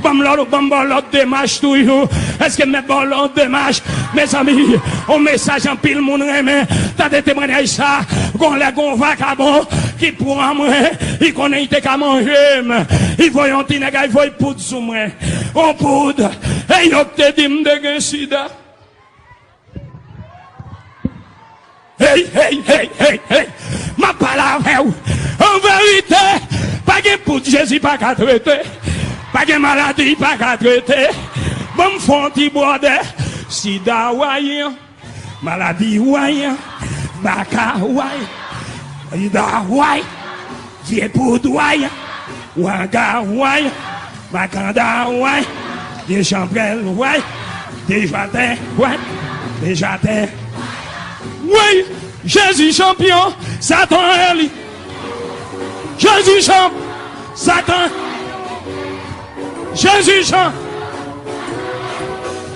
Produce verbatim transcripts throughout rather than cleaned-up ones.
Ban m lòt, ban m ba w lòt demach toujou. Èske m mèt ba w lòt demach? Mezanmi, yon mesaj anpil moun renmen. Tande temwanyaj sa. Gon lè gon vakabon ki pran mwen. Li konnen li te ka manje m. Li voye yon ti nèg al voye poud sou mwen. Yon poud. E yo k te di m te gen sida. Hey, hey, hey, hey, hey. M ap pale avè w. An verite, pa gen poud Jezi pa ka trete. Pa gen maladi pa ka trete. Ban m fè yon ti bwòdè. Sida way, maladi way, baka way, sida way. Vye poud way, wanga way, makanda way, vye chanpwèl way, dejwatè way, dejwatè way. Jezi chanpyon, Satan eli. Jezi chanp, Satan. Jezi chanp.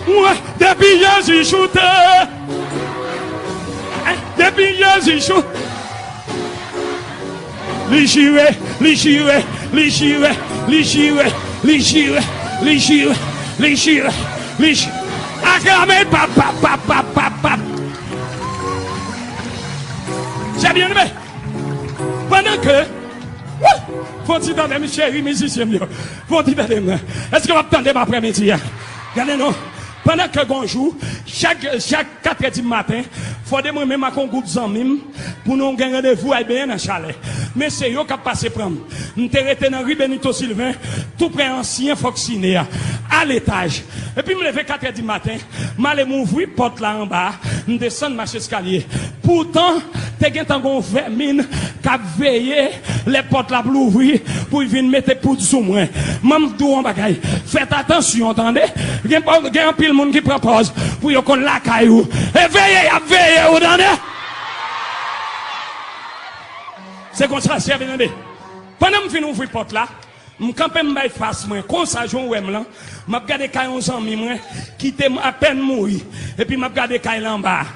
Mwen, depi Jezi choute. Depi Jezi choute. Li chire, li chire, li chire, li chire, li chire, li chire, li chire, li chire. Aklame, pap, pap, pap, pap, pap, pap. Chè byeneme, pandan ke, wou, fò ti tande m, cheri mizisyen m yo. Fò ti tande m. Èske w ap tande m aprèmidi a? Gade non. Pandan ke gon jou, chak, chak katrè di maten, fò de mwen menm ak yon gwoup zanmi m, pou nou gen randevou al benyen nan chalè. Men se yo k ap pase pran m. M te rete nan ri Benito Sylvain, tou prè ansyen Foxine a, a letaj. Epi m leve katrè di maten, m ale m ouvri pòt la anba a, m desann macheskalye. Poutan, te gentan gon vèmin k ap veye lè pòt la ap louvri pou l vin mete poud sou mwen. Ban m di w yon bagay, fèt atansyon, tande. Gen, gen anpil moun ki pran pòz pou yo konn lakay ou. E veye y ap veye ou, tande. Se konsa, chè byeneme. Pandan m fin ouvri pòt la, m kanpe, m bay fas mwen konsa, jan w wè m lan, m ap gade kay yon zanmi mwen ki te apèn mouri, epi m ap gade kay la anba a.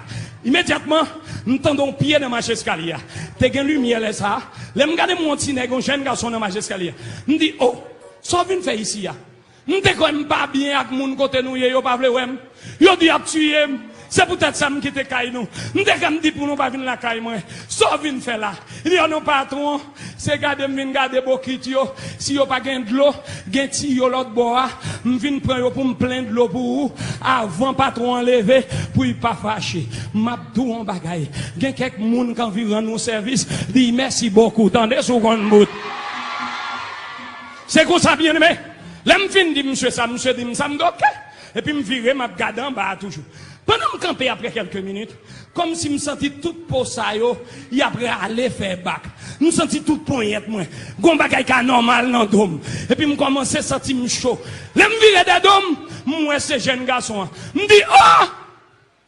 Imedyatman, m tande yon pye nan macheskalye a. Te gen limyè lè sa a. Lè m gade, m wè yon ti nèg, yon jèn gason nan macheskalye a. M di, "O, sa w vin fè isi a?" M te kwè m pa byen ak moun kote nou ye, yo pa vle wè m. Yo di y ap tiye m. Se poutèt sa m kite kay nou. M te kwè m di pou nou pa vin lakay mwen. Sa w vin fè la? Li di, "O non, patwon, se gade m vin gade bokit yo. Si yo pa gen dlo, gen tiyo lòt bò a. M vin pran yo pou m plen dlo pou ou avan patwon an leve pou l pa fache." M ap di w yon bagay. Gen kèk moun k anvi rann ou sèvis, di mèsi bokou. Tande si w konn bout. Se konsa, byeneme. Lè m fin di misye sa, misye di m sa, m di, "Oke." Epi m vire, m ap gade anba a toujou. Pandan m kanpe, apre kèlke minit, kòmsi m santi tout po sa yo, y ap rale fè bak. M santi tout ponyèt mwen. Gon bagay k anòmal nan do m. Epi m kòmanse santi m cho. Lè m vire dèyè do m, m wè se jèn gason an. M di, "O!"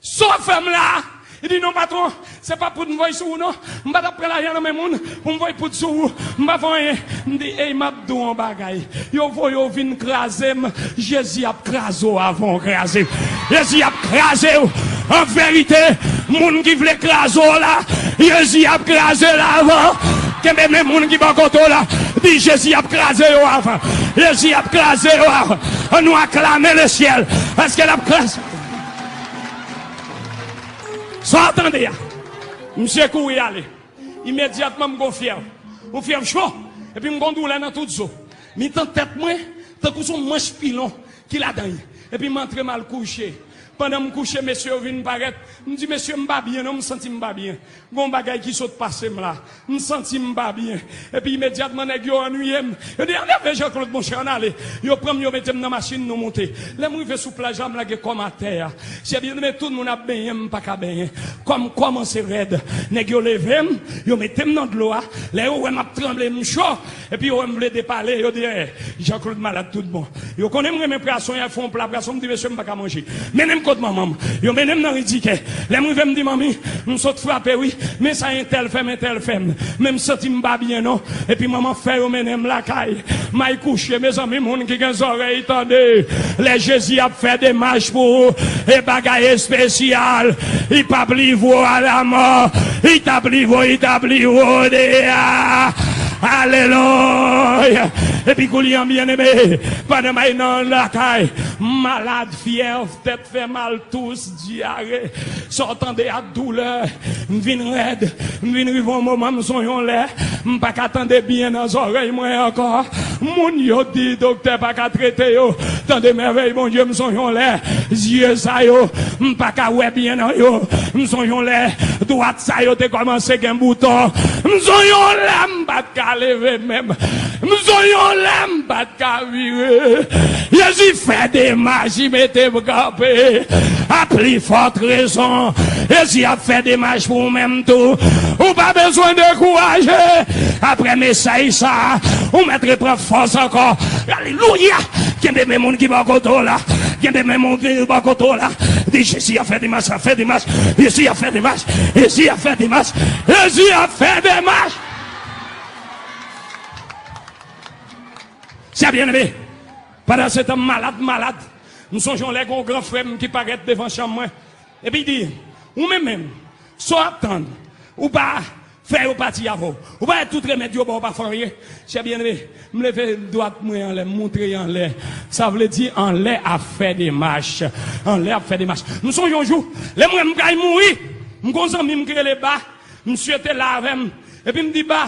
Sa w ap fè m la a? Li di, "Non, patwon, se pa poud m voye sou ou, non. M pa t ap pran lajan nan men moun pou m voye poud sou ou. M pa fè anyen." M di, "Ey, m ap di w yon bagay. Yo voye w vin kraze m. Jezi ap kraze w avan w kraze m. Jezi ap kraze w. An verite, moun ki vle kraze w la, Jezi ap kraze l avan." Kenbe men moun ki bò kote w la. Di, "Jezi ap kraze yo avan. Jezi ap kraze yo avan." An nou aklame lesyèl. Èske l ap kraze? Sa w tande a? Misye kouri ale. Imedyatman, m gon fyèv. Yon fyèv cho. Epi m gon doulè nan tout zo. Mitan tèt mwen, tankou se yon manch pilon ki ladan l. Epi m antre, m al kouche. Pandan m kouche, mesye yo vin parèt. M di, "Mesye, m pa byen non, m santi m pa byen. Gon bagay ki sot pase m la. M santi m pa byen." Epi imedyatman, nèg yo annuiye m. Yo di, "Ann leve, Jean Claude, monchè, ann ale." Yo pran m, yo mete m nan machin, nou moute. Lè m rive sou plaj la, m lage kò m atè a. Chè byeneme, tout moun ap benyen, m pa ka benyen. Kò m kòmanse rèd. Nèg yo leve m, yo mete m nan dlo a. Lè yo wè m ap tranble, m cho. Epi yo wè m vle depale, yo di, "Eh, Jean Claude malad tout bon." Yo konnen m renmen pwason, y al fè yon pla pwason, m di, "Mesye, m pa ka manje. Mennen m kot manman m." Yo mennen m nan ri Dikè. Lè m rive, m di, "Manmi, m sot frape wi, men sa entèl fè m, entèl fè m." Men m santi m pa byen non. Epi manman fè yo mennen m lakay. M al kouche, mezanmi, moun ki gen zòrèy, tande. Lè Jezi ap fè demach pou ou, e bagay espesyal. Li p ap livre w a lanmò. Li t ap livre w, li t ap livre w deyò. Alelouya. Epi kounye a, byeneme, pandan m al nan lakay, malad, fyèv, tèt fè mal, tous, dyare, sa w tande a doulè, m vin rèd, m vin rive yon moman, m sonje yon lè, m pa ka tande byen nan zòrèy mwen ankò. Moun yo di doktè pa ka trete yo. Tande mèvèy Bondye, m sonje yon lè, zye sa yo, m pa ka wè byen nan yo. M sonje yon lè, dwat sa yo te kòmanse gen bouton. M sonje yon lè, m pa t ka leve menm. M sonje yon lè, m pa t ka vire. Jezi fè demach, li mete m kanpe. A pli fòt rezon, Jezi ap fè demach pou ou menm tou. Ou pa bezwen dekouraje. Apre mesaj sa, ou mèt reprann fòs ankò. Alelouya! Kenbe men moun ki bò kote w la. Kenbe men moun ki bò kote w la. Di, Jezi ap fè demach, ap fè demach. Jezi ap fè demach. Jezi ap fè demach. Jezi ap fè demach. Chè byeneme, pandan se tan m malad, m malad. M sonje yon lè gen yon gran frè m ki parèt devan chanm mwen. Epi l di, ou menm menm, sa w ap tann? Ou pa fè yo pati avè w. Ou pa wè tout remèd yo ba w pa fè anyen. Chè byeneme, m leve dwat mwen anlè, m montre anlè. Sa vle di anlè ap fè demach. Anlè ap fè demach. M sonje yon jou, lè m wè m pral mouri, m gon zanmi m ki rele Ba. Misye te la avè m. Epi m di, Ba,